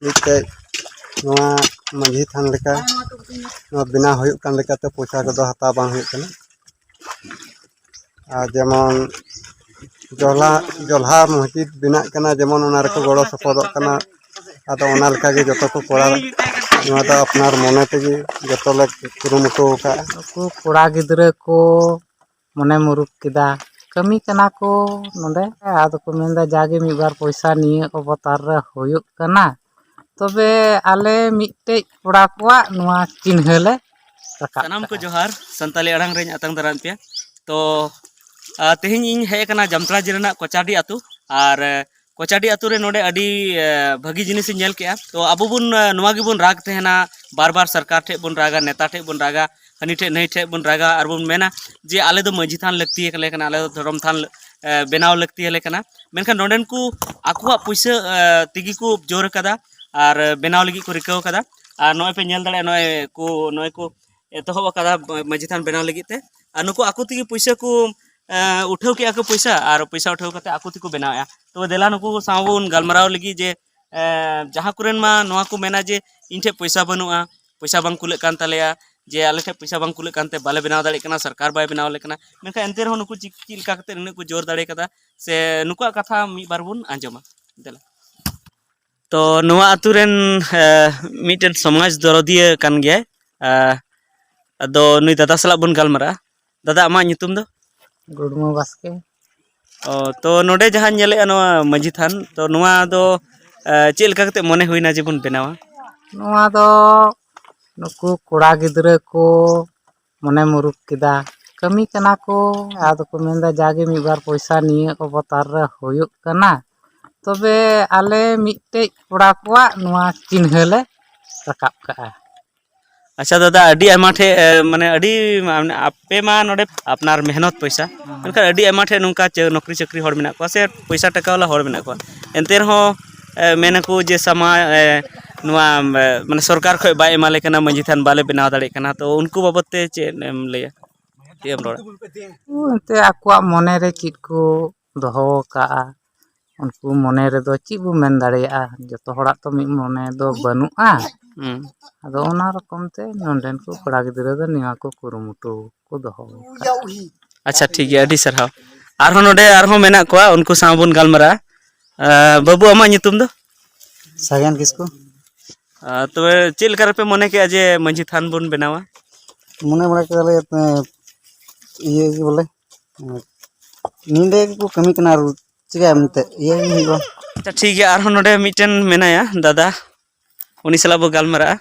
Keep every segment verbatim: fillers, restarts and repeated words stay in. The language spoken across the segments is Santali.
ᱢᱤᱫᱴᱮᱡ ᱱᱚᱣᱟ ᱢᱟᱹᱡᱷᱤ ᱛᱷᱟᱱ ᱞᱮᱠᱟ ᱱᱚᱣᱟ ᱵᱮᱱᱟᱣ ᱦᱩᱭᱩᱜ ᱠᱟᱱ ᱞᱮᱠᱟᱛᱮ ᱯᱚᱭᱥᱟ ᱠᱚᱫᱚ ᱦᱟᱛᱟᱣ ᱵᱟᱝ ᱦᱩᱭᱩᱜ ᱠᱟᱱᱟ᱾ ᱟᱨ ᱡᱮᱢᱚᱱ ᱡᱚᱞᱦᱟ ᱡᱚᱞᱦᱟ ᱢᱚᱥᱡᱤᱫ ᱵᱮᱱᱟᱜ ᱠᱟᱱᱟ, ᱡᱮᱢᱚᱱ ᱚᱱᱟ ᱨᱮᱠᱚ ᱜᱚᱲᱚ ᱥᱚᱯᱚᱦᱚᱫᱚᱜ ᱠᱟᱱᱟ᱾ ᱟᱫᱚ ᱚᱱᱟ ᱞᱮᱠᱟᱜᱮ ᱡᱚᱛᱚ ᱠᱚ ᱠᱚᱨᱟᱣ, ᱱᱚᱣᱟ ᱫᱚ ᱟᱯᱱᱟᱨ ᱢᱚᱱᱮ ᱛᱮᱜᱮ ᱡᱚᱛᱚ ᱞᱮ ᱠᱩᱨᱩᱢᱩᱴᱩ ᱟᱠᱟᱫᱼᱟ᱾ ᱱᱩᱠᱩ ᱠᱚᱲᱟ ᱜᱤᱫᱽᱨᱟᱹ ᱠᱚ ᱢᱚᱱᱮ ᱢᱩᱨᱩᱠ ᱠᱮᱫᱟ, ᱠᱟᱹᱢᱤ ᱠᱟᱱᱟ ᱠᱚ ᱱᱚᱰᱮ, ᱟᱫᱚ ᱠᱚ ᱢᱮᱱᱫᱟ ᱡᱟᱜᱮ ᱢᱤᱫ ᱵᱟᱨ ᱯᱚᱭᱥᱟ ᱱᱤᱭᱟᱹ ᱚᱵᱚᱛᱟᱨ ᱨᱮ ᱦᱩᱭᱩᱜ ᱠᱟᱱᱟ, ᱛᱚᱵᱮ ᱟᱞᱮ ᱢᱤᱫᱴᱮᱡ ᱠᱚᱲᱟ ᱠᱚᱣᱟᱜ ᱱᱚᱣᱟ ᱪᱤᱱᱦᱟᱹ ᱞᱮ ᱨᱟᱠᱟᱵ ᱥᱟᱱᱟᱢ ᱠᱚ ᱠᱟᱜᱼᱟ᱾ ᱡᱚᱦᱟᱨ, ᱥᱟᱱᱛᱟᱞᱤ ᱟᱲᱟᱝ ᱨᱮᱧ ᱟᱛᱟᱝ ᱫᱟᱨᱟᱢ ᱯᱮᱭᱟ᱾ ᱛᱚ, ᱟ, ᱛᱮᱦᱮᱧ ᱤᱧ ᱦᱮᱡ ᱟᱠᱟᱱᱟ ᱡᱟᱢᱛᱟᱲᱟ ᱡᱮᱞᱟ ᱨᱮᱱᱟᱜ ᱠᱚᱪᱟᱰᱤ ᱟᱹᱛᱩ᱾ ᱟᱨ, ᱮ, ᱠᱚᱪᱟᱰᱤ ᱟᱹᱛᱩ ᱨᱮ ᱱᱚᱰᱮ ᱟᱹᱰᱤ, ᱮ, ᱵᱷᱟᱹᱜᱤ ᱡᱤᱱᱤᱥ ᱤᱧ ᱧᱮᱞ ᱠᱮᱜᱼᱟ᱾ ᱛᱚ, ᱟᱵᱚ ᱵᱚᱱ, ᱮ, ᱱᱚᱣᱟ ᱜᱮᱵᱚᱱ ᱨᱟᱜᱽ ᱛᱟᱦᱮᱱᱟ, ᱵᱟᱨ ᱵᱟᱨ ᱥᱚᱨᱠᱟᱨ ᱴᱷᱮᱡ ᱵᱚᱱ ᱨᱟᱜᱟ, ᱱᱮᱛᱟ ᱴᱷᱮᱡ ᱵᱚᱱ ᱨᱟᱜᱟ, ᱦᱟᱹᱱᱤ ᱴᱷᱮᱡ ᱱᱟᱹᱭ ᱴᱷᱮᱡ ᱵᱚᱱ ᱨᱟᱜᱟ ᱟᱨ ᱵᱚᱱ ᱢᱮᱱᱟ ᱡᱮ ᱟᱞᱮ ᱫᱚ ᱢᱟᱹᱡᱷᱤ ᱛᱷᱟᱱ ᱞᱟᱹᱠᱛᱤ ᱟᱞᱮ ᱠᱟᱱᱟ, ᱟᱞᱮ ᱫᱚ ᱫᱷᱚᱨᱚᱢ ᱛᱷᱟᱱ, ᱮ, ᱵᱮᱱᱟᱣ ᱞᱟᱹᱠᱛᱤ ᱟᱞᱮ ᱠᱟᱱᱟ᱾ ᱢᱮᱱᱠᱷᱟᱱ ᱱᱚᱰᱮᱱ ᱠᱚ ᱟᱠᱚᱣᱟᱜ ᱯᱩᱭᱥᱟᱹ, ᱮ, ᱛᱮᱜᱮ ᱠᱚ ᱡᱳᱨ ᱟᱠᱟᱫᱟ ᱟᱨ ᱵᱮᱱᱟᱣ ᱞᱟᱹᱜᱤᱫ ᱠᱚ ᱨᱤᱠᱟᱹ ᱟᱠᱟᱫᱟ᱾ ᱟᱨ ᱱᱚᱜᱼᱚᱭ ᱯᱮ ᱧᱮᱞ ᱫᱟᱲᱮᱭᱟᱜᱼᱟ, ᱱᱚᱜᱼᱚᱭ ᱠᱚ, ᱱᱚᱜᱼᱚᱭ ᱠᱚ ᱮᱛᱚᱦᱚᱵ ᱟᱠᱟᱫᱟ ᱢᱟᱹᱡᱷᱤ ᱛᱷᱟᱱ ᱵᱮᱱᱟᱣ ᱞᱟᱹᱜᱤᱫ ᱛᱮ᱾ ᱟᱨ ᱱᱩᱠᱩ ᱟᱠᱚ ᱛᱮᱜᱮ ᱯᱩᱭᱥᱟᱹ ᱠᱚ, ᱮ, ᱩᱴᱷᱟᱹᱣ ᱠᱮᱜᱼᱟ ᱠᱚ ᱯᱩᱭᱥᱟᱹ, ᱟᱨ ᱯᱩᱭᱥᱟᱹ ᱩᱴᱷᱟᱹᱣ ᱠᱟᱛᱮ ᱟᱠᱚ ᱛᱮᱠᱚ ᱵᱮᱱᱟᱣᱮᱜᱼᱟ᱾ ᱛᱚᱵᱮ ᱫᱮᱞᱟ ᱱᱩᱠᱩ ᱥᱟᱶ ᱵᱚᱱ ᱜᱟᱞᱢᱟᱨᱟᱣ ᱞᱟᱹᱜᱤᱫ ᱡᱮ, ᱮ, ᱡᱟᱦᱟᱸ ᱠᱚᱨᱮᱱ ᱢᱟ ᱱᱚᱣᱟ ᱠᱚ ᱢᱮᱱᱟ ᱡᱮ ᱤᱧ ᱴᱷᱮᱡ ᱯᱚᱭᱥᱟ ᱵᱟᱹᱱᱩᱜᱼᱟ, ᱯᱚᱭᱥᱟ ᱵᱟᱝ ᱠᱩᱞᱟᱹᱜ ᱠᱟᱱ ᱛᱟᱞᱮᱭᱟ, ᱡᱮ ᱟᱞᱮ ᱴᱷᱮᱡ ᱯᱚᱭᱥᱟ ᱵᱟᱝ ᱠᱩᱞᱟᱹᱜ ᱠᱟᱱᱛᱮ ᱵᱟᱞᱮ ᱵᱮᱱᱟᱣ ᱫᱟᱲᱮᱭᱟᱜ ᱠᱟᱱᱟ, ᱥᱚᱨᱠᱟᱨ ᱵᱟᱭ ᱵᱮᱱᱟᱣ ᱟᱞᱮ ᱠᱟᱱᱟ᱾ ᱢᱮᱱᱠᱷᱟᱱ ᱮᱱᱛᱮ ᱨᱮᱦᱚᱸ ᱱᱩᱠᱩ ᱪᱮᱫ, ᱪᱮᱫ ᱞᱮᱠᱟ ᱠᱟᱛᱮ ᱱᱩᱱᱟᱹᱜ ᱠᱚ ᱡᱳᱨ ᱫᱟᱲᱮ ᱠᱟᱫᱟ, ᱥᱮ ᱱᱩᱠᱩᱣᱟᱜ ᱠᱟᱛᱷᱟ ᱢᱤᱫ ᱵᱟᱨ ᱵᱚᱱ ᱟᱸᱡᱚᱢᱟ᱾ ᱫᱮᱞᱟ᱾ ᱛᱚ, ᱱᱚᱣᱟ ᱟᱛᱳ ᱨᱮᱱ, ᱮ, ᱢᱤᱫᱴᱮᱱ ᱥᱚᱢᱟᱡᱽ ᱫᱚᱨᱚᱫᱤᱭᱟᱹ ᱠᱟᱱ ᱜᱮᱭᱟᱭ᱾ ᱮ, ᱟᱫᱚ ᱱᱩᱭ ᱫᱟᱫᱟ ᱥᱟᱞᱟᱜ ᱵᱚᱱ ᱜᱟᱞᱢᱟᱨᱟᱜᱼᱟ᱾ ᱫᱟᱫᱟ, ᱟᱢᱟᱜ ᱧᱩᱛᱩᱢ ᱫᱚ? ᱜᱩᱰᱢᱟᱹ ᱵᱟᱥᱠᱮ᱾ ᱚ, ᱛᱚ, ᱱᱚᱰᱮ ᱡᱟᱦᱟᱸᱧ ᱧᱮᱞᱮᱜᱼᱟ, ᱱᱚᱣᱟ ᱢᱟᱹᱡᱷᱤ ᱛᱷᱟᱱ, ᱛᱚ, ᱱᱚᱣᱟ ᱫᱚ, ᱮ, ᱪᱮᱫ ᱞᱮᱠᱟ ᱠᱟᱛᱮ ᱢᱚᱱᱮ ᱦᱩᱭᱱᱟ ᱡᱮ ᱵᱚᱱ ᱵᱮᱱᱟᱣᱟ? ᱱᱚᱣᱟ ᱫᱚ ᱱᱩᱠᱩ ᱠᱚᱲᱟ ᱜᱤᱫᱽᱨᱟᱹ ᱠᱚ ᱢᱚᱱᱮ ᱢᱩᱨᱩᱠ ᱠᱮᱫᱟ, ᱠᱟᱹᱢᱤ ᱠᱟᱱᱟ ᱠᱚ, ᱟᱫᱚ ᱠᱚ ᱢᱮᱱᱫᱟ ᱡᱟᱜᱮ ᱢᱤᱫ ᱵᱟᱨ ᱯᱚᱭᱥᱟ ᱱᱤᱭᱟᱹ ᱚᱵᱚᱛᱟᱨ ᱨᱮ ᱦᱩᱭᱩᱜ ᱠᱟᱱᱟ, ᱛᱚᱵᱮ ᱟᱞᱮ ᱢᱤᱫᱴᱮᱡ ᱠᱚᱲᱟ ᱠᱚᱣᱟᱜ ᱱᱚᱣᱟ ᱪᱤᱱᱦᱟᱹ ᱞᱮ ᱨᱟᱠᱟᱵ ᱠᱟᱜᱼᱟ᱾ ᱟᱪᱪᱷᱟ ᱫᱟᱫᱟ, ᱟᱹᱰᱤ ᱟᱭᱢᱟ ᱴᱷᱮᱡ, ᱮ, ᱢᱟᱱᱮ ᱟᱹᱰᱤ, ᱢᱟᱱᱮ ᱟᱯᱮ ᱢᱟ ᱱᱚᱰᱮ ᱟᱯᱱᱟᱨ ᱢᱮᱦᱱᱚᱛ ᱯᱚᱭᱥᱟ, ᱢᱮᱱᱠᱷᱟᱱ ᱟᱹᱰᱤ ᱟᱭᱢᱟ ᱴᱷᱮᱡ ᱱᱚᱝᱠᱟ ᱪᱮ-, ᱱᱚᱠᱨᱤ ᱪᱟᱹᱠᱨᱤ ᱦᱚᱲ ᱢᱮᱱᱟᱜ ᱠᱚᱣᱟ ᱥᱮ ᱯᱚᱭᱥᱟ ᱴᱟᱠᱟ ᱣᱟᱞᱟ ᱦᱚᱲ ᱢᱮᱱᱟᱜ ᱠᱚᱣᱟ, ᱮᱱᱛᱮ ᱨᱮᱦᱚᱸ, ᱮ, ᱢᱮᱱᱟᱠᱚ ᱡᱮ ᱥᱟᱢᱟ-, ᱮ, ᱱᱚᱣᱟ, ᱮ, ᱢᱟᱱᱮ ᱥᱚᱨᱠᱟᱨ ᱠᱷᱚᱡ ᱵᱟᱭ ᱮᱢᱟ ᱞᱮ ᱠᱟᱱᱟ, ᱢᱟᱹᱡᱷᱤ ᱛᱷᱟᱱ ᱵᱟᱞᱮ ᱵᱮᱱᱟᱣ ᱫᱟᱲᱮᱭᱟᱜ ᱠᱟᱱᱟ᱾ ᱛᱚ ᱩᱱᱠᱩ ᱵᱟᱵᱚᱫ ᱛᱮ ᱪᱮᱫ ᱮᱢ ᱞᱟᱹᱭᱟ, ᱪᱮᱫ ᱮᱢ ᱨᱚᱲᱟ? ᱮᱱᱛᱮ ᱟᱠᱚᱣᱟᱜ ᱢᱚᱱᱮ ᱨᱮ ᱪᱮᱫ ᱠᱚ ᱫᱚᱦᱚ ᱟᱠᱟᱫᱼᱟ, ᱩᱱᱠᱩ ᱢᱚᱱᱮ ᱨᱮᱫᱚ ᱪᱮᱫ ᱵᱚ ᱢᱮᱱ ᱫᱟᱲᱮᱭᱟᱜᱼᱟ, ᱡᱚᱛᱚ ᱦᱚᱲᱟᱜ ᱛᱚ ᱢᱤᱫ ᱢᱚᱱᱮ ᱫᱚ ᱵᱟᱹᱱᱩᱜᱼᱟ᱾ ᱦᱩᱸ᱾ ᱟᱫᱚ ᱚᱱᱟ ᱨᱚᱠᱚᱢ ᱛᱮ ᱱᱚᱰᱮᱱ ᱠᱚ ᱠᱚᱲᱟ ᱜᱤᱫᱽᱨᱟᱹ ᱫᱚ ᱱᱤᱭᱟᱹ ᱠᱚ ᱠᱩᱨᱩᱢᱩᱴᱩ ᱠᱚ ᱫᱚᱦᱚ ᱟᱠᱟᱫᱟ᱾ ᱟᱪᱪᱷᱟ, ᱴᱷᱤᱠ ᱜᱮᱭᱟ, ᱟᱹᱰᱤ ᱥᱟᱨᱦᱟᱣ᱾ ᱟᱨᱦᱚᱸ ᱱᱚᱰᱮ ᱟᱨᱦᱚᱸ ᱢᱮᱱᱟᱜ ᱠᱚᱣᱟ, ᱩᱱᱠᱩ ᱥᱟᱶ ᱵᱚᱱ ᱜᱟᱞᱢᱟᱨᱟᱜᱼᱟ᱾ ᱟᱸ, ᱵᱟᱹᱵᱩ, ᱟᱢᱟᱜ ᱧᱩᱛᱩᱢ ᱫᱚ? ᱥᱟᱜᱮᱱ ᱠᱤᱥᱠᱩ᱾ ᱟᱸ, ᱛᱚᱵᱮ ᱪᱮᱫ ᱞᱮᱠᱟ ᱨᱮᱯᱮ ᱢᱚᱱᱮ ᱠᱮᱜᱼᱟ ᱡᱮ ᱢᱟᱹᱡᱷᱤ ᱛᱷᱟᱱ ᱵᱚᱱ ᱵᱮᱱᱟᱣᱟ? ᱢᱚᱱᱮ ᱵᱟᱲᱟ ᱠᱮᱫᱟᱞᱮ, ᱮᱸ, ᱤᱭᱟᱹ ᱜᱮ ᱵᱚᱞᱮ, ᱮᱸ, ᱱᱤᱭᱟᱹ ᱠᱚ ᱠᱟᱹᱢᱤ ᱠᱟᱱᱟ ᱟᱨ ᱪᱤᱠᱟᱹᱭᱟᱢ ᱮᱱᱛᱮᱫ, ᱤᱭᱟᱹ ᱜᱮ ᱦᱩᱭᱩᱜᱼᱟ᱾ ᱟᱪᱪᱷᱟ, ᱴᱷᱤᱠ ᱜᱮᱭᱟ, ᱟᱨᱦᱚᱸ ᱱᱚᱰᱮ ᱢᱤᱫᱴᱮᱱ ᱢᱮᱱᱟᱭᱟ ᱫᱟᱫᱟ, ᱩᱱᱤ ᱥᱟᱞᱟᱜ ᱵᱚ ᱜᱟᱞᱢᱟᱨᱟᱜᱼᱟ᱾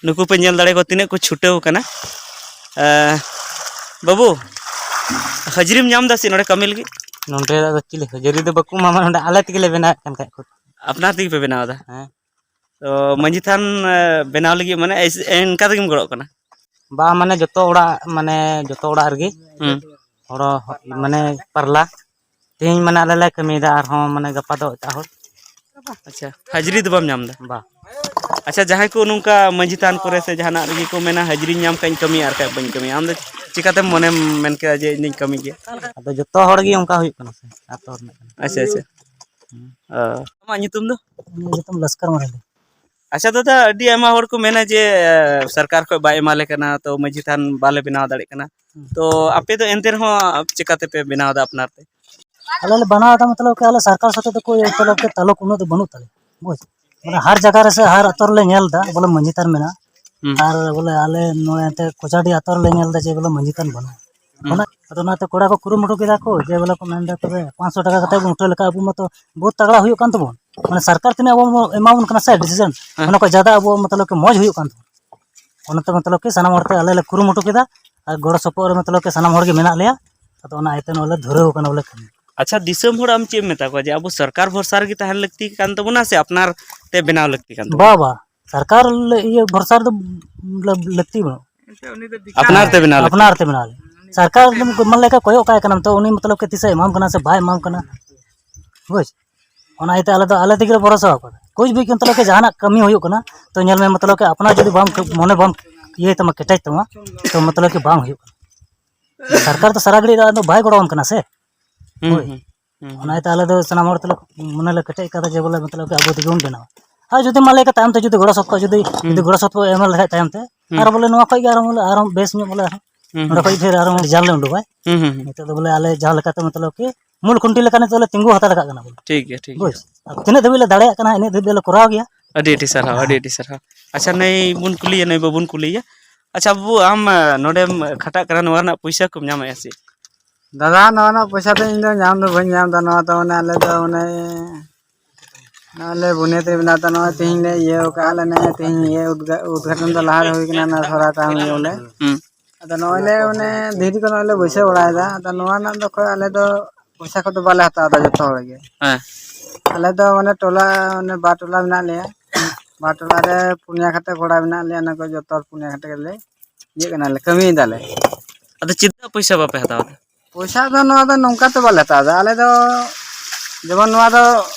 ᱱᱩᱠᱩ ᱯᱮ ᱧᱮᱞ ᱫᱟᱲᱮ ᱠᱚ ᱛᱤᱱᱟᱹᱜ ᱠᱚ ᱪᱷᱩᱴᱟᱹᱣ ᱠᱟᱱᱟ᱾ ᱮᱸ, ᱵᱟᱹᱵᱩ, ᱦᱟᱹᱡᱨᱤᱢ ᱧᱟᱢ ᱮᱫᱟ ᱥᱮ ᱱᱚᱰᱮ ᱠᱟᱹᱢᱤ ᱞᱟᱹᱜᱤᱫ? ᱱᱚᱰᱮ ᱫᱚ ᱪᱤᱞᱤ ᱦᱟᱹᱡᱨᱤ ᱫᱚ ᱵᱟᱠᱚ ᱮᱢᱟᱢᱟ, ᱱᱚᱰᱮ ᱟᱞᱮ ᱛᱮᱜᱮ ᱞᱮ ᱵᱮᱱᱟᱣᱮᱫ ᱠᱟᱱ ᱠᱷᱟᱡ ᱠᱚ᱾ ᱟᱯᱱᱟᱨ ᱛᱮᱜᱮ ᱯᱮ ᱵᱮᱱᱟᱣ ᱮᱫᱟ? ᱦᱮᱸ᱾ ᱛᱚ ᱢᱟᱹᱡᱷᱤ ᱛᱷᱟᱱ, ᱮ, ᱵᱮᱱᱟᱣ ᱞᱟᱹᱜᱤᱫ ᱢᱟᱱᱮ ᱮᱥ-, ᱮᱱᱠᱟ ᱛᱮᱜᱮᱢ ᱜᱚᱲᱚᱜ ᱠᱟᱱᱟ? ᱵᱟ, ᱢᱟᱱᱮ ᱡᱚᱛᱚ ᱚᱲᱟᱜ, ᱢᱟᱱᱮ ᱡᱚᱛᱚ ᱚᱲᱟᱜ ᱨᱮᱜᱮ ᱦᱩᱸ᱾ ᱦᱚᱲ ᱦᱚ-, ᱢᱟᱱᱮ ᱯᱟᱨᱞᱟ᱾ ᱛᱮᱦᱮᱧ ᱢᱟᱱᱮ ᱟᱞᱮ ᱞᱮ ᱠᱟᱹᱢᱤᱭᱮᱫᱟ, ᱟᱨᱦᱚᱸ ᱢᱟᱱᱮ ᱜᱟᱯᱟ ᱫᱚ ᱮᱴᱟᱜ ᱦᱚᱲ᱾ ᱟᱪᱪᱷᱟ, ᱦᱟᱡᱽᱨᱤ ᱫᱚ ᱵᱟᱢ ᱧᱟᱢ ᱮᱫᱟ? ᱵᱟ᱾ ᱟᱪᱪᱷᱟ, ᱡᱟᱦᱟᱸᱭ ᱠᱚ ᱱᱚᱝᱠᱟ ᱢᱟᱹᱡᱷᱤ ᱛᱷᱟᱱ ᱠᱚᱨᱮ ᱥᱮ ᱡᱟᱦᱟᱱᱟᱜ ᱨᱮᱜᱮ ᱠᱚ ᱢᱮᱱᱟ, "ᱦᱟᱡᱽᱨᱤᱧ ᱧᱟᱢ ᱠᱷᱟᱡ ᱤᱧ ᱠᱟᱹᱢᱤᱭᱟ, ᱟᱨ ᱠᱷᱟᱡ ᱵᱟᱹᱧ ᱠᱟᱹᱢᱤᱭᱟ", ᱟᱢ ᱫᱚ ᱪᱤᱠᱟᱛᱮᱢ ᱢᱚᱱᱮᱢ ᱢᱮᱱ ᱠᱮᱫᱟ ᱡᱮ ᱤᱧ ᱫᱚᱧ ᱠᱟᱹᱢᱤ ᱜᱮᱭᱟ? ᱟᱫᱚ ᱡᱚᱛᱚ ᱦᱚᱲ ᱜᱮ ᱚᱱᱠᱟ ᱦᱩᱭᱩᱜ ᱠᱟᱱᱟ ᱥᱮ, ᱟᱛᱳ ᱨᱮᱱᱟᱜ ᱠᱟᱱᱟ᱾ ᱟᱪᱪᱷᱟ, ᱟᱪᱪᱷᱟ᱾ ᱦᱩᱸ᱾ ᱚ᱾ ᱟᱢᱟᱜ ᱧᱩᱛᱩᱢ ᱫᱚ? ᱤᱧᱟᱹᱜ ᱧᱩᱛᱩᱢ ᱞᱚᱥᱠᱚᱨ ᱢᱟᱨᱰᱤ᱾ ᱟᱪᱪᱷᱟ ᱫᱟᱫᱟ, ᱟᱹᱰᱤ ᱟᱭᱢᱟ ᱦᱚᱲ ᱠᱚ ᱢᱮᱱᱟ ᱡᱮ, ᱮ, ᱥᱚᱨᱠᱟᱨ ᱠᱷᱚᱡ ᱵᱟᱭ ᱮᱢᱟ ᱞᱮ ᱠᱟᱱᱟ, ᱛᱚ ᱢᱟᱹᱡᱷᱤ ᱛᱷᱟᱱ ᱵᱟᱞᱮ ᱵᱮᱱᱟᱣ ᱫᱟᱲᱮᱭᱟᱜ ᱠᱟᱱᱟ᱾ ᱦᱩᱸ᱾ ᱛᱚ ᱟᱯᱮ ᱫᱚ ᱮᱱᱛᱮ ᱨᱮᱦᱚᱸ ᱪᱤᱠᱟ ᱛᱮᱯᱮ ᱵᱮᱱᱟᱣ ᱮᱫᱟ ᱟᱯᱱᱟᱨ ᱛᱮ? ᱟᱞᱮ ᱞᱮ ᱵᱮᱱᱟᱣ ᱮᱫᱟ, ᱢᱚᱛᱞᱚᱵ ᱠᱤ ᱟᱞᱮ ᱥᱚᱨᱠᱟᱨ ᱥᱟᱛᱮ ᱫᱚ ᱠᱳᱭ, ᱢᱚᱛᱞᱚᱵ ᱠᱤ ᱛᱟᱞᱩᱠ ᱩᱱᱟᱹᱜ ᱫᱚ ᱵᱟᱹᱱᱩᱜ ᱛᱟᱞᱮᱭᱟ, ᱵᱩᱡᱽ? ᱢᱟᱱᱮ ᱦᱟᱨ ᱡᱟᱭᱜᱟ ᱨᱮ ᱥᱮ ᱦᱟᱨ ᱟᱛᱳ ᱨᱮᱞᱮ ᱧᱮᱞ ᱮᱫᱟ, ᱵᱚᱞᱮ ᱢᱟᱹᱡᱷᱤ ᱛᱷᱟᱱ ᱢᱮᱱᱟᱜᱼᱟ᱾ ᱦᱩᱸ᱾ ᱟᱨ ᱵᱚᱞᱮ ᱟᱞᱮ ᱱᱚᱜᱼᱚᱭ ᱮᱱᱛᱮ ᱠᱚᱪᱟᱰᱤ ᱟᱛᱳ ᱨᱮᱞᱮ ᱧᱮᱞ ᱮᱫᱟ ᱡᱮ ᱵᱚᱞᱮ ᱢᱟᱹᱡᱷᱤ ᱛᱷᱟᱱ ᱵᱟᱹᱱᱩᱜᱼᱟ᱾ ᱦᱩᱸ᱾ ᱚᱱᱟ, ᱟᱫᱚ ᱚᱱᱟᱛᱮ ᱠᱚᱲᱟ ᱠᱚ ᱠᱩᱨᱩᱢᱩᱴᱩ ᱠᱮᱫᱟ ᱠᱚ ᱡᱮ ᱵᱚᱞᱮ ᱠᱚ ᱢᱮᱱ ᱮᱫᱟ, "ᱛᱚᱵᱮ ᱯᱟᱸᱪᱥᱚ ᱴᱟᱠᱟ ᱠᱟᱛᱮ ᱵᱚᱱ ᱩᱴᱷᱟᱹᱣ ᱞᱮᱠᱷᱟᱡ ᱟᱵᱚ ᱢᱟᱛᱚ ᱵᱚᱦᱩᱛ ᱛᱟᱜᱲᱟ ᱦᱩᱭᱩᱜ ᱠᱟᱱ ᱛᱟᱵᱚᱱ, ᱢᱟᱱᱮ ᱥᱚᱨᱠᱟᱨ ᱛᱤᱱᱟᱹᱜ ᱟᱵᱚ ᱮᱢᱟ ᱵᱚᱱ ᱠᱟᱱᱟ ᱥᱮ ᱰᱤᱥᱤᱡᱚᱱ, ᱦᱮᱸ᱾ ᱚᱱᱟ ᱠᱷᱚᱡ ᱡᱟᱫᱟ ᱟᱵᱚ ᱢᱚᱛᱞᱚᱵ ᱠᱤ ᱢᱚᱡᱽ ᱦᱩᱭᱩᱜ ᱠᱟᱱ ᱛᱟᱵᱚᱱᱟ᱾" ᱚᱱᱟᱛᱮ ᱢᱚᱛᱞᱚᱵ ᱠᱤ ᱥᱟᱱᱟᱢ ᱦᱚᱲ ᱛᱮ ᱟᱞᱮ ᱞᱮ ᱠᱩᱨᱩᱢᱩᱴᱩ ᱠᱮᱫᱟ ᱟᱨ ᱜᱚᱲᱚ ᱥᱚᱯᱚᱦᱚᱫ ᱨᱮ ᱢᱚᱛᱞᱚᱵ ᱠᱤ ᱥᱟᱱᱟᱢ ᱦᱚᱲ ᱜᱮ ᱢᱮᱱᱟᱜ ᱞᱮᱭᱟ᱾ ᱟᱫᱚ ᱚᱱᱟ ᱤᱭᱟᱹᱛᱮ ᱱᱚᱜᱼᱚᱭ ᱞᱮ ᱫᱷᱩᱨᱟᱹᱣ ᱠᱟᱱᱟ ᱵᱚᱞᱮ ᱠᱟᱹᱢᱤ᱾ ᱟᱪᱪᱷᱟ, ᱫᱤᱥᱚᱢ ᱦᱚᱲ ᱟᱢ ᱪᱮᱫ ᱮᱢ ᱢᱮᱛᱟ ᱠᱚᱣᱟ ᱡᱮ ᱟᱵᱚ ᱥᱚᱨᱠᱟᱨ ᱵᱷᱚᱨᱥᱟ ᱨᱮᱜᱮ ᱛᱟᱦᱮᱱ ᱞᱟᱹᱠᱛᱤ ᱠᱟᱱ ᱛᱟᱵᱚᱱᱟ ᱥᱮ ᱟᱯᱱᱟᱨ ᱛᱮ ᱵᱮᱱᱟᱣ ᱞᱟᱹᱠᱛᱤ ᱠᱟᱱ ᱛᱟᱵᱚᱱᱟ? ᱵᱟ, ᱵᱟ, ᱥᱚᱨᱠᱟᱨ ᱞᱟᱹ-, ᱤᱭᱟᱹ ᱵᱷᱚᱨᱥᱟ ᱨᱮᱫᱚ ᱞᱟᱹ-, ᱞᱟᱹᱠᱛᱤ ᱵᱟᱹᱱᱩᱜᱼᱟ᱾ ᱟᱯᱱᱟᱨ ᱛᱮ ᱵᱮᱱᱟᱣ ᱞᱟᱹᱠᱛᱤ᱾ ᱟᱯᱱᱟᱨ ᱛᱮ ᱵᱮᱱᱟᱣ ᱞᱟᱹᱠᱛᱤ᱾ ᱥᱚᱨᱠᱟᱨ ᱢᱟᱱᱮ ᱞᱮᱠᱟ ᱠᱚᱭᱚᱜ ᱠᱟᱭ ᱠᱟᱱᱟᱢ ᱛᱚ, ᱩᱱᱤ ᱢᱚᱛᱞᱚᱵ ᱠᱤ ᱛᱤᱥᱮ ᱮᱢᱟᱢ ᱠᱟᱱᱟ ᱥᱮ ᱵᱟᱭ ᱮᱢᱟᱢ ᱠᱟᱱᱟ, ᱵᱩᱡᱽ? ᱚᱱᱟ ᱤᱭᱟᱹᱛᱮ ᱟᱞᱮ ᱫᱚ ᱟᱞᱮ ᱛᱮᱜᱮ ᱞᱮ ᱵᱷᱚᱨᱚᱥᱟ ᱟᱠᱟᱫᱟ᱾ ᱠᱩᱪ ᱵᱷᱤ ᱢᱚᱛᱞᱚᱵ ᱠᱤ ᱡᱟᱦᱟᱱᱟᱜ ᱠᱟᱹᱢᱤ ᱦᱩᱭᱩᱜ ᱠᱟᱱᱟ ᱛᱚ ᱧᱮᱞ ᱢᱮ ᱢᱚᱛᱞᱚᱵ ᱠᱤ ᱟᱯᱱᱟᱨ ᱡᱩᱫᱤ ᱵᱟᱢ ᱢᱚᱱᱮ ᱵᱟᱢ ᱤᱭᱟᱹᱭ ᱛᱟᱢᱟ, ᱠᱮᱴᱮᱡ ᱛᱟᱢᱟ, ᱛᱚ ᱢᱚᱛᱞᱚᱵ ᱠᱤ ᱵᱟᱝ ᱦᱩᱭᱩᱜ ᱠᱟᱱᱟ᱾ ᱥᱚᱨᱠᱟᱨ ᱫᱚ ᱥᱟᱨᱟ ᱜᱷᱟᱹᱲᱤᱡ ᱫᱚ ᱟᱫᱚ ᱵᱟᱭ ᱜᱚᱲᱚᱣᱟᱢ ᱠᱟᱱᱟ ᱥᱮ᱾ ᱦᱩᱸ, ᱦᱳᱭ᱾ ᱦᱩᱸ᱾ ᱦᱩᱸ᱾ ᱚᱱᱟ ᱤᱭᱟᱹᱛᱮ ᱟᱞᱮ ᱫᱚ ᱥᱟᱱᱟᱢ ᱦᱚᱲ ᱛᱮᱞᱮ ᱢᱚᱱᱮ ᱞᱮ ᱠᱮᱴᱮᱡ ᱠᱟᱫᱟ ᱡᱮ ᱵᱚᱞᱮ ᱢᱚᱛᱞᱚᱵ ᱠᱤ ᱟᱵᱚ ᱛᱮᱜᱮ ᱵᱚᱱ ᱵᱮᱱᱟᱣᱟ᱾ ᱟᱨ ᱡᱩᱫᱤ ᱢᱟᱱ ᱞᱮ ᱛᱟᱭᱚᱢ ᱛᱮ ᱡᱩᱫᱤ ᱜᱚᱲᱚ ᱥᱚᱯᱚᱦᱚᱫ ᱡᱩᱫᱤ, ᱦᱩᱸ᱾ ᱡᱩᱫᱤ ᱜᱚᱲᱚ ᱥᱚᱯᱚᱦᱚᱫ ᱮᱢ ᱞᱮᱠᱷᱟᱡ ᱛᱟᱭᱚᱢ ᱛᱮ, ᱦᱩᱸ᱾ ᱟᱨ ᱵᱚᱞᱮ ᱱᱚᱣᱟ ᱠᱷᱚᱡ ᱜᱮ ᱟᱨᱚ ᱵᱚᱞᱮ ᱟᱨᱚ ᱵᱮᱥ ᱧᱚᱜ ᱵᱚᱞᱮ ᱟᱨᱦᱚᱸ ᱦᱩᱸ, ᱱᱚᱸᱰᱮ ᱦᱩᱸ᱾ ᱠᱷᱚᱡ ᱰᱷᱮᱨ ᱟᱨᱦᱚᱸ ᱨᱮᱡᱟᱞᱴ ᱞᱮ ᱩᱰᱩᱠᱟ᱾ ᱦᱩᱸ, ᱦᱩᱸ, ᱦᱩᱸ᱾ ᱱᱤᱛᱚᱜ ᱫᱚ ᱵᱚᱞᱮ ᱟᱞᱮ ᱡᱟᱦᱟᱸ ᱞᱮᱠᱟᱛᱮ ᱢᱚᱛᱞᱚᱵ ᱠᱤ ᱢᱩᱞ ᱠᱷᱩᱱᱴᱤ ᱞᱮᱠᱟ ᱱᱤᱛᱚᱜ ᱞᱮ ᱛᱤᱸᱜᱩ ᱦᱟᱛᱟᱲ ᱠᱟᱜ ᱠᱟᱱᱟ ᱵᱚᱞᱮ᱾ ᱴᱷᱤᱠ ᱜᱮᱭᱟ, ᱴᱷᱤᱠ ᱵᱩᱡᱽ? ᱜᱮᱭᱟ᱾ ᱟᱨ ᱛᱤᱱᱟᱹᱜ ᱫᱷᱟᱹᱵᱤᱡ ᱞᱮ ᱫᱟᱲᱮᱭᱟᱜ ᱠᱟᱱᱟ, ᱤᱱᱟᱹᱜ ᱫᱷᱟᱹᱵᱤᱡ ᱫᱚᱞᱮ ᱠᱚᱨᱟᱣ ᱜᱮᱭᱟ᱾ ᱟᱹᱰᱤ ᱟᱹᱰᱤ ᱥᱟᱨᱦᱟᱣ, ᱟᱹᱰᱤ ᱟᱹᱰᱤ ᱥᱟᱨᱦᱟᱣ᱾ ᱟᱪᱪᱷᱟ, ᱱᱩᱭ ᱵᱚᱱ ᱠᱩᱞᱤᱭᱮᱭᱟ, ᱱᱩᱭ ᱵᱟᱹᱵᱩᱱ ᱠᱩᱞᱤᱭᱮᱭᱟ᱾ ᱟᱪᱪᱷᱟ ᱵᱟᱹᱵᱩ, ᱟᱢ, ᱟ, ᱱᱚᱰᱮᱢ ᱠᱷᱟᱴᱟᱜ ᱠᱟᱱᱟ, ᱱᱚᱣᱟ ᱨᱮᱱᱟᱜ ᱯᱚᱭᱥᱟ ᱠᱚᱢ ᱧᱟᱢᱮᱫᱼᱟ ᱥᱮ? ᱫᱟᱫᱟ, ᱱᱚᱣᱟ ᱨᱮᱱᱟᱜ ᱯᱚᱭᱥᱟ ᱫᱚ ᱤᱧ ᱫᱚ ᱧᱟᱢ ᱫᱚ ᱵᱟᱹᱧ ᱧᱟᱢ ᱮᱫᱟ᱾ ᱱᱚᱣᱟ ᱫᱚ ᱢᱟᱱᱮ ᱟᱞᱮ ᱫᱚ ᱢᱟᱱᱮ ᱱᱚᱜᱼᱚᱭ ᱞᱮ ᱵᱩᱱᱭᱟᱹᱫ ᱨᱮ ᱢᱮᱱᱟᱜ ᱛᱟᱦᱮᱸ, ᱱᱚᱜᱼᱚᱭ ᱛᱮᱦᱮᱧ ᱞᱮ ᱤᱭᱟᱹ ᱟᱠᱟᱫᱼᱟ ᱞᱮ, ᱱᱚᱜᱼᱚᱭ ᱛᱮᱦᱮᱧ ᱤᱭᱟᱹ ᱩᱫᱽᱜᱷᱟ-, ᱩᱫᱽᱜᱷᱟᱴᱚᱱ ᱫᱚ ᱞᱟᱦᱟ ᱨᱮ ᱦᱩᱭ ᱠᱟᱱᱟ, ᱚᱱᱟ ᱥᱚᱨᱦᱟᱭ ᱛᱟᱭᱚᱢ ᱤᱭᱟᱹ ᱵᱚᱞᱮ᱾ ᱦᱩᱸ᱾ ᱟᱫᱚ ᱱᱚᱜᱼᱚᱭ ᱞᱮ ᱚᱱᱮ ᱫᱷᱤᱨᱤ ᱠᱚ ᱱᱚᱜᱼᱚᱭ ᱞᱮ ᱵᱟᱹᱭᱥᱟᱹᱣ ᱵᱟᱲᱟᱭᱮᱫᱟ᱾ ᱟᱫᱚ ᱱᱚᱣᱟ ᱨᱮᱱᱟᱜ ᱫᱚ ᱠᱷᱚᱡ ᱟᱞᱮ ᱫᱚ ᱯᱚᱭᱥᱟ ᱠᱚᱫᱚ ᱵᱟᱞᱮ ᱦᱟᱛᱟᱣ ᱮᱫᱟ ᱡᱚᱛᱚ ᱦᱚᱲ ᱜᱮ᱾ ᱦᱮᱸ᱾ ᱟᱞᱮ ᱫᱚ ᱢᱟᱱᱮ ᱴᱚᱞᱟ, ᱚᱱᱮ ᱵᱟᱨ ᱴᱚᱞᱟ ᱢᱮᱱᱟᱜ ᱞᱮᱭᱟ᱾ ᱵᱟᱨ ᱴᱚᱞᱟ ᱨᱮ ᱯᱩᱱᱭᱟ ᱠᱟᱛᱮ ᱠᱚᱲᱟ ᱢᱮᱱᱟᱜ ᱞᱮᱭᱟ᱾ ᱚᱱᱟ ᱠᱚ ᱡᱚᱛᱚ ᱦᱚᱲ ᱯᱩᱱᱭᱟ ᱠᱟᱛᱮ ᱜᱮᱞᱮ ᱤᱭᱟᱹᱜ ᱠᱟᱱᱟ, ᱞᱮ ᱠᱟᱹᱢᱤᱭᱮᱫᱟ ᱞᱮ᱾ ᱟᱫᱚ ᱪᱮᱫᱟᱜ ᱯᱚᱭᱥᱟ ᱵᱟᱯᱮ ᱦᱟᱛᱟᱣ ᱮᱫᱟ? ᱯᱚᱭᱥᱟ ᱫᱚ ᱱᱚᱣᱟ ᱫᱚ ᱱᱚᱝᱠᱟ ᱛᱮ ᱵᱟᱞᱮ ᱦᱟᱛᱟᱣ ᱮᱫᱟ᱾ ᱟᱞᱮ ᱫᱚ ᱡᱮᱢᱚᱱ ᱱᱚᱣᱟ ᱫᱚ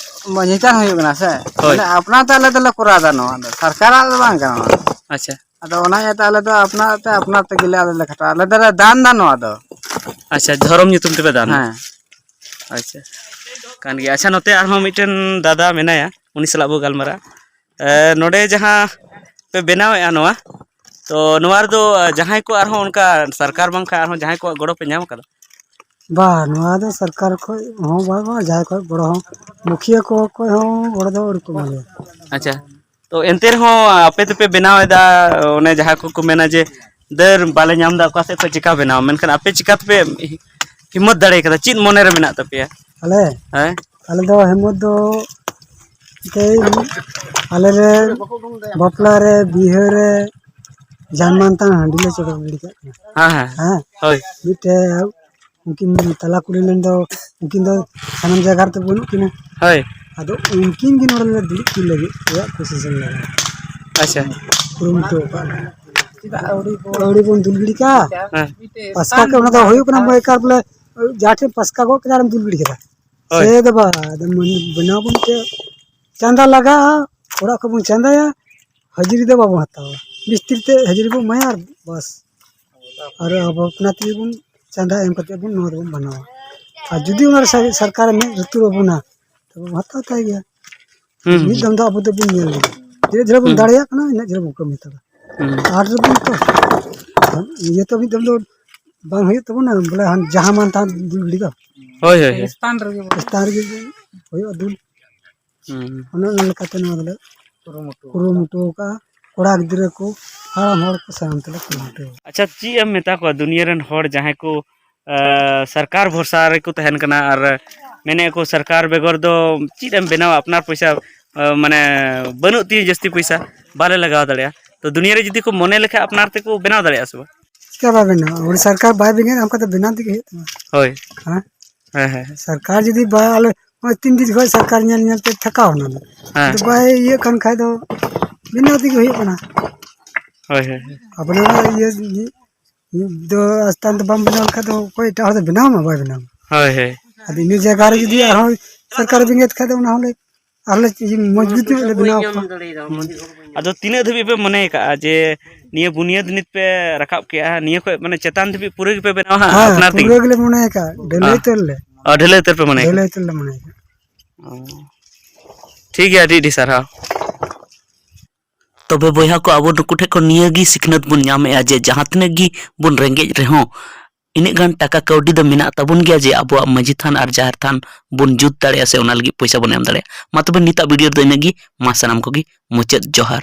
ᱢᱟᱹᱡᱷᱤ ᱛᱷᱟᱱ ᱦᱩᱭᱩᱜ ᱠᱟᱱᱟ ᱥᱮ, ᱦᱳᱭ᱾ ᱢᱟᱱᱮ ᱟᱯᱱᱟᱨ ᱛᱮ ᱟᱞᱮ ᱫᱚᱞᱮ ᱠᱚᱨᱟᱣ ᱮᱫᱟ ᱱᱚᱣᱟ ᱫᱚ, ᱥᱚᱨᱠᱟᱨᱟᱜ ᱫᱚ ᱵᱟᱝ ᱠᱟᱱᱟ ᱱᱚᱣᱟ ᱫᱚ᱾ ᱟᱪᱪᱷᱟ᱾ ᱟᱫᱚ ᱚᱱᱟ ᱤᱭᱟᱹᱛᱮ ᱟᱞᱮ ᱫᱚ ᱟᱯᱱᱟᱨ ᱛᱮ, ᱟᱯᱱᱟᱨ ᱛᱮᱜᱮᱞᱮ ᱟᱞᱮ ᱞᱮ ᱠᱷᱟᱴᱟᱜᱼᱟ᱾ ᱟᱞᱮ ᱫᱚᱞᱮ ᱫᱟᱱ ᱮᱫᱟ ᱱᱚᱣᱟ ᱫᱚ᱾ ᱟᱪᱪᱷᱟ, ᱫᱷᱚᱨᱚᱢ ᱧᱩᱛᱩᱢ ᱛᱮᱯᱮ ᱫᱟᱱ ᱮᱫᱟ? ᱦᱮᱸ᱾ ᱟᱪᱪᱷᱟ, ᱠᱟᱱ ᱜᱮᱭᱟ᱾ ᱟᱪᱪᱷᱟ, ᱱᱚᱛᱮ ᱟᱨᱦᱚᱸ ᱢᱤᱫᱴᱮᱱ ᱫᱟᱫᱟ ᱢᱮᱱᱟᱭᱟ, ᱩᱱᱤ ᱥᱟᱞᱟᱜ ᱵᱚ ᱜᱟᱞᱢᱟᱨᱟᱜᱼᱟ᱾ ᱮ, ᱱᱚᱰᱮ ᱡᱟᱦᱟᱸ ᱯᱮ ᱵᱮᱱᱟᱣᱮᱫᱼᱟ ᱱᱚᱣᱟ, ᱛᱚ ᱱᱚᱣᱟ ᱨᱮᱫᱚ ᱡᱟᱦᱟᱸᱭ ᱠᱚ ᱟᱨᱦᱚᱸ ᱚᱱᱠᱟ ᱥᱚᱨᱠᱟᱨ ᱵᱟᱝᱠᱷᱟᱱ ᱟᱨᱦᱚᱸ ᱡᱟᱦᱟᱸᱭ ᱠᱚᱣᱟᱜ ᱜᱚᱲᱚ ᱯᱮ ᱧᱟᱢ ᱟᱠᱟᱫᱟ? ᱵᱟ, ᱱᱚᱣᱟ ᱫᱚ ᱥᱚᱨᱠᱟᱨ ᱠᱷᱚᱡ ᱦᱚᱸ ᱵᱟᱝ, ᱵᱟᱝ, ᱡᱟᱦᱟᱸᱭ ᱠᱷᱚᱡ ᱜᱚᱲᱚ ᱦᱚᱸ, ᱢᱩᱠᱷᱤᱭᱟᱹ ᱠᱚ ᱠᱷᱚᱡ ᱦᱚᱸ ᱜᱚᱲᱚ ᱫᱚ ᱟᱹᱣᱨᱤ ᱠᱚ ᱮᱢᱟ ᱞᱮᱭᱟ᱾ ᱟᱪᱪᱷᱟ, ᱛᱚ ᱮᱱᱛᱮ ᱨᱮᱦᱚᱸ ᱟᱯᱮ ᱫᱚᱯᱮ ᱵᱮᱱᱟᱣ ᱮᱫᱟ, ᱚᱱᱮ ᱡᱟᱦᱟᱸ ᱠᱚᱠᱚ ᱢᱮᱱᱟ ᱡᱮ ᱫᱟᱹᱨ ᱵᱟᱞᱮ ᱧᱟᱢ ᱮᱫᱟ, ᱚᱠᱟ ᱥᱮᱫ ᱠᱷᱚᱡ ᱪᱮᱠᱟ ᱵᱮᱱᱟᱣᱟ, ᱢᱮᱱᱠᱷᱟᱱ ᱟᱯᱮ ᱪᱮᱠᱟ ᱛᱮᱯᱮ ᱦᱤᱢᱢᱚᱛ ᱫᱟᱲᱮ ᱠᱟᱫᱟ? ᱪᱮᱫ ᱢᱚᱱᱮ ᱨᱮ ᱢᱮᱱᱟᱜ ᱛᱟᱯᱮᱭᱟ? ᱟᱞᱮ? ᱦᱮᱸ? ᱟᱞᱮ ᱫᱚ ᱦᱤᱢᱢᱚᱛ ᱫᱚ ᱮᱱᱛᱮ ᱟᱞᱮ ᱨᱮ ᱵᱟᱯᱞᱟ ᱨᱮ, ᱵᱤᱦᱟᱹ ᱨᱮ, ᱡᱟᱱᱢᱟᱱ ᱛᱟᱝ ᱦᱟᱺᱰᱤ ᱞᱮ ᱪᱚᱰᱚᱨ ᱜᱤᱰᱤ ᱠᱟᱜ ᱠᱟᱱᱟ᱾ ᱦᱮᱸ, ᱦᱮᱸ᱾ ᱦᱮᱸ? ᱦᱳᱭ᱾ ᱢᱤᱫᱴᱮᱡ ᱩᱱᱠᱤᱱ ᱛᱟᱞᱟ ᱠᱩᱲᱤ ᱨᱮᱱ ᱫᱚ, ᱩᱱᱠᱤᱱ ᱫᱚ ᱥᱟᱱᱟᱢ ᱡᱟᱭᱜᱟ ᱨᱮᱫᱚ ᱵᱟᱹᱱᱩᱜ ᱠᱤᱱᱟ᱾ ᱦᱳᱭ᱾ ᱟᱫᱚ ᱩᱱᱠᱤᱱ ᱜᱮ ᱱᱚᱰᱮ ᱞᱮ ᱫᱩᱲᱩᱵ ᱠᱤᱱ ᱞᱟᱹᱜᱤᱫ ᱨᱮᱭᱟᱜ ᱠᱩᱥᱤᱥ ᱞᱮ ᱞᱟᱜᱟᱣᱟ᱾ ᱟᱪᱪᱷᱟ᱾ ᱠᱩᱨᱩᱢᱩᱴᱩ ᱟᱠᱟᱫ ᱞᱮ᱾ ᱪᱮᱫᱟᱜ ᱟᱹᱣᱲᱤ ᱵᱚᱱ ᱟᱹᱣᱲᱤ ᱵᱚᱱ ᱫᱩᱞ ᱜᱤᱰᱤ ᱠᱟᱜᱼᱟ᱾ ᱦᱮᱸ᱾ ᱯᱟᱥᱠᱟ ᱠᱚ ᱚᱱᱟ ᱫᱚ ᱦᱩᱭᱩᱜ ᱠᱟᱱᱟ ᱵᱮᱠᱟᱨ ᱵᱚᱞᱮ, ᱡᱟᱦᱟᱸ ᱴᱷᱮᱱ ᱯᱟᱥᱠᱟ ᱜᱚᱜ ᱠᱮᱫᱟ ᱟᱨᱮᱢ ᱫᱩᱞ ᱜᱤᱰᱤ ᱠᱮᱫᱟ᱾ ᱦᱳᱭ᱾ ᱥᱮ ᱫᱚ ᱵᱟᱝ, ᱟᱫᱚ ᱢᱟᱱᱮ ᱵᱮᱱᱟᱣ ᱵᱚᱱ ᱪᱮᱫ, ᱪᱟᱸᱫᱟ ᱞᱟᱜᱟᱜᱼᱟ, ᱚᱲᱟᱜ ᱠᱷᱚᱱ ᱵᱚᱱ ᱪᱟᱸᱫᱟᱭᱟ, ᱦᱟᱹᱡᱨᱤ ᱫᱚ ᱵᱟᱵᱚᱱ ᱦᱟᱛᱟᱣᱟ, ᱢᱤᱥᱛᱨᱤ ᱛᱮ ᱦᱟᱹᱡᱨᱤ ᱵᱚᱱ ᱮᱢᱟᱭᱟ ᱟᱨ ᱵᱟᱥ᱾ ᱟᱨ ᱟᱵᱚ ᱟᱯᱱᱟᱨ ᱛᱮᱜᱮ ᱵᱚᱱ ᱪᱟᱸᱫᱟ ᱮᱢ ᱠᱟᱛᱮ ᱵᱚᱱ ᱱᱚᱣᱟ ᱫᱚᱵᱚᱱ ᱵᱮᱱᱟᱣᱟ᱾ ᱟᱨ ᱡᱩᱫᱤ ᱚᱱᱟ ᱨᱮ ᱥᱟᱨ-, ᱥᱟᱨᱠᱟᱨᱮ ᱢᱮᱫ ᱞᱩᱛᱩᱨ ᱟᱵᱚᱱᱟ, ᱛᱚᱵᱮ ᱵᱚᱱ ᱦᱟᱛᱟᱣ ᱛᱟᱭ ᱜᱮᱭᱟ᱾ ᱦᱩᱸ, ᱢᱤᱫ ᱦᱩᱸ᱾ ᱫᱚᱢ ᱫᱚ ᱟᱵᱚ ᱫᱚᱵᱚᱱ ᱧᱮᱞ ᱜᱮᱭᱟ, ᱡᱮ ᱡᱷᱟᱹᱞ ᱵᱚᱱ ᱦᱩᱸ᱾ ᱫᱟᱲᱮᱭᱟᱜ ᱠᱟᱱᱟ, ᱤᱱᱟᱹᱜ ᱡᱷᱟᱹᱞ ᱵᱚᱱ ᱠᱟᱹᱢᱤ ᱦᱟᱛᱟᱲᱟ᱾ ᱦᱩᱸ᱾ ᱟᱨ ᱨᱮᱵᱚᱱ ᱛᱚ, ᱤᱭᱟᱹ ᱛᱚ ᱢᱤᱫ ᱫᱚᱢ ᱫᱚ ᱵᱟᱝ ᱦᱩᱭᱩᱜ ᱛᱟᱵᱚᱱᱟ, ᱵᱚᱞᱮ ᱦᱟᱱ ᱡᱟᱦᱟᱸ ᱢᱟᱱ ᱛᱟᱦᱟᱸ ᱫᱩᱞ ᱜᱤᱰᱤ ᱫᱚ᱾ ᱦᱳᱭ, ᱦᱳᱭ, ᱦᱳᱭ᱾ ᱪᱮᱛᱟᱱ ᱨᱮᱜᱮ ᱵᱚᱱ ᱪᱮᱛᱟᱱ ᱨᱮᱜᱮ ᱦᱩᱭᱩᱜᱼᱟ ᱫᱩᱞ᱾ ᱦᱩᱸ᱾ ᱚᱱᱮ ᱚᱱᱟ ᱞᱮᱠᱟᱛᱮ ᱱᱚᱣᱟ ᱫᱚᱞᱮ ᱠᱩᱨᱩᱢᱩᱴᱩ ᱠᱩᱨᱩᱢᱩᱴᱩ ᱟᱠᱟᱫᱼᱟ᱾ ᱠᱚᱲᱟ ᱜᱤᱫᱽᱨᱟᱹ ᱠᱚ, ᱦᱟᱲᱟᱢ ᱦᱚᱲ ᱠᱚ, ᱥᱟᱱᱟᱢ ᱛᱮᱞᱮ ᱠᱩᱨᱩᱢᱩᱴᱩ ᱟᱠᱟᱫᱼᱟ᱾ ᱟᱪᱪᱷᱟ, ᱪᱮᱫ ᱮᱢ ᱢᱮᱛᱟ ᱠᱚᱣᱟ ᱫᱩᱱᱤᱭᱟᱹ ᱨᱮᱱ ᱦᱚᱲ ᱡᱟᱦᱟᱸᱭ ᱠᱚ, ᱮ, ᱥᱚᱨᱠᱟᱨ ᱵᱷᱚᱨᱥᱟ ᱨᱮᱠᱚ ᱛᱟᱦᱮᱱ ᱠᱟᱱᱟ ᱟᱨ ᱢᱮᱱᱮᱫ ᱠᱚ, "ᱥᱚᱨᱠᱟᱨ ᱵᱮᱜᱚᱨ ᱫᱚ ᱪᱮᱫ ᱮᱢ ᱵᱮᱱᱟᱣᱟ? ᱟᱯᱱᱟᱨ ᱯᱚᱭᱥᱟ, ᱮ, ᱢᱟᱱᱮ, ᱵᱟᱹᱱᱩᱜ ᱛᱤᱧᱟᱹ ᱡᱟᱹᱥᱛᱤ ᱯᱚᱭᱥᱟ, ᱵᱟᱞᱮ ᱞᱟᱜᱟᱣ ᱫᱟᱲᱮᱭᱟᱜᱼᱟ᱾" ᱛᱚ ᱫᱩᱱᱤᱭᱟᱹ ᱨᱮ ᱡᱩᱫᱤ ᱠᱚ ᱢᱚᱱᱮ ᱞᱮᱠᱷᱟᱡ ᱟᱯᱱᱟᱨ ᱛᱮᱠᱚ ᱵᱮᱱᱟᱣ ᱫᱟᱲᱮᱭᱟᱜᱼᱟ ᱥᱮ ᱵᱟᱝ? ᱪᱮᱠᱟ ᱵᱟᱭ ᱵᱮᱱᱟᱣᱟ? ᱩᱱᱤ ᱥᱚᱨᱠᱟᱨ ᱵᱟᱭ ᱵᱮᱸᱜᱮᱫ ᱟᱢ ᱠᱷᱟᱱ ᱫᱚ ᱵᱮᱱᱟᱣ ᱛᱮᱜᱮ ᱦᱩᱭᱩᱜ ᱛᱟᱢᱟ᱾ ᱦᱳᱭ᱾ ᱦᱮᱸ? ᱦᱮᱸ, ᱦᱮᱸ, ᱦᱮᱸ᱾ ᱥᱚᱨᱠᱟᱨ ᱡᱩᱫᱤ ᱵᱟᱭ, ᱟᱞᱮ ᱱᱚᱜᱼᱚᱭ ᱛᱤᱱ ᱫᱤᱱ ᱠᱷᱚᱱ ᱥᱚᱨᱠᱟᱨ ᱧᱮᱞ ᱧᱮᱞ ᱛᱮ ᱛᱷᱟᱠᱟᱣ ᱮᱱᱟ᱾ ᱦᱮᱸ᱾ ᱟᱫᱚ ᱵᱟᱭ ᱤᱭᱟᱹᱜ ᱠᱟᱱ ᱠᱷᱟᱡ ᱫᱚ ᱵᱮᱱᱟᱣ ᱛᱮᱜᱮ ᱦᱩᱭᱩᱜ ᱠᱟᱱᱟ᱾ ᱦᱳᱭ, ᱦᱳᱭ, ᱦᱳᱭ᱾ ᱟᱯᱱᱟᱨᱟᱜ ᱤᱭᱟᱹ ᱫᱚ ᱟᱥᱛᱷᱟᱱ ᱫᱚ ᱵᱟᱢ ᱵᱮᱱᱟᱣ ᱞᱮᱠᱷᱟᱡ ᱫᱚ ᱚᱠᱚᱭ ᱮᱴᱟᱜ ᱦᱚᱲ ᱫᱚ ᱵᱮᱱᱟᱣ ᱟᱢᱟ? ᱵᱟᱭ ᱵᱮᱱᱟᱣᱟ᱾ ᱦᱳᱭ, ᱦᱳᱭ᱾ ᱟᱫᱚ ᱤᱱᱟᱹ ᱡᱟᱭᱜᱟ ᱨᱮ ᱡᱩᱫᱤ ᱟᱨᱦᱚᱸ ᱥᱚᱨᱠᱟᱨᱮ ᱵᱮᱸᱜᱮᱫ ᱠᱷᱟᱡ ᱫᱚ ᱚᱱᱟ ᱦᱚᱸᱞᱮ ᱟᱨᱞᱮ ᱢᱚᱡᱽᱵᱩᱛ ᱧᱚᱜ ᱞᱮ ᱵᱮᱱᱟᱣ ᱠᱚᱣᱟ᱾ ᱦᱩᱸ᱾ ᱟᱫᱚ ᱛᱤᱱᱟᱹᱜ ᱫᱷᱟᱹᱵᱤᱡ ᱯᱮ ᱢᱚᱱᱮ ᱟᱠᱟᱜᱼᱟ ᱡᱮ ᱱᱤᱭᱟᱹ ᱵᱩᱱᱤᱭᱟᱹᱫ ᱱᱤᱛ ᱯᱮ ᱨᱟᱠᱟᱵ ᱠᱮᱜᱼᱟ, ᱱᱤᱭᱟᱹ ᱠᱷᱚᱡ ᱢᱟᱱᱮ ᱪᱮᱛᱟᱱ ᱫᱷᱟᱹᱵᱤᱡ ᱯᱩᱨᱟᱹ ᱜᱮᱯᱮ ᱵᱮᱱᱟᱣᱟ ᱦᱟᱸᱜ ᱦᱮᱸ, ᱟᱯᱱᱟᱨ ᱛᱮᱜᱮ? ᱯᱩᱨᱟᱹ ᱜᱮᱞᱮ ᱢᱚᱱᱮ ᱟᱠᱟᱫ, ᱰᱷᱟᱹᱞᱟᱹᱭ ᱦᱮᱸ᱾ ᱩᱛᱟᱹᱨ ᱞᱮ᱾ ᱚ, ᱰᱷᱟᱹᱞᱟᱹᱭ ᱩᱛᱟᱹᱨ ᱞᱮ᱾ ᱰᱷᱟᱹᱞᱟᱹᱭ ᱩᱛᱟᱹᱨ ᱞᱮ ᱢᱚᱱᱮ ᱟᱠᱟᱫ᱾ ᱚ᱾ ᱴᱷᱤᱠ ᱜᱮᱭᱟ, ᱟᱹᱰᱤ ᱟᱹᱰᱤ ᱥᱟᱨᱦᱟᱣ᱾ ᱛᱚᱵᱮ ᱵᱚᱭᱦᱟ ᱠᱚ, ᱟᱵᱚ ᱱᱩᱠᱩ ᱴᱷᱮᱱ ᱠᱷᱚᱱ ᱱᱤᱭᱟᱹ ᱜᱮ ᱥᱤᱠᱷᱱᱟᱹᱛ ᱵᱚᱱ ᱧᱟᱢᱮᱫᱼᱟ ᱡᱮ ᱡᱟᱦᱟᱸ ᱛᱤᱱᱟᱹᱜ ᱜᱮ ᱵᱚᱱ ᱨᱮᱸᱜᱮᱡ ᱨᱮᱦᱚᱸ, ᱤᱱᱟᱹᱜ ᱜᱟᱱ ᱴᱟᱠᱟ ᱠᱟᱹᱣᱰᱤ ᱫᱚ ᱢᱮᱱᱟᱜ ᱛᱟᱵᱚᱱ ᱜᱮᱭᱟ ᱡᱮ ᱟᱵᱚᱣᱟᱜ ᱢᱟᱹᱡᱷᱤ ᱛᱷᱟᱱ ᱟᱨ ᱡᱟᱦᱮᱨ ᱛᱷᱟᱱ ᱵᱚᱱ ᱡᱩᱛ ᱫᱟᱲᱮᱭᱟᱜᱼᱟ ᱥᱮ ᱚᱱᱟ ᱞᱟᱹᱜᱤᱫ ᱯᱚᱭᱥᱟ ᱵᱚᱱ ᱮᱢ ᱫᱟᱲᱮᱭᱟᱜᱼᱟ᱾ ᱢᱟ ᱛᱚᱵᱮ ᱱᱤᱛᱟᱜ video ᱨᱮᱫᱚ ᱤᱱᱟᱹᱜ ᱜᱮ᱾ ᱢᱟ ᱥᱟᱱᱟᱢ ᱠᱚᱜᱮ ᱢᱩᱪᱟᱹᱫ ᱡᱚᱦᱟᱨ᱾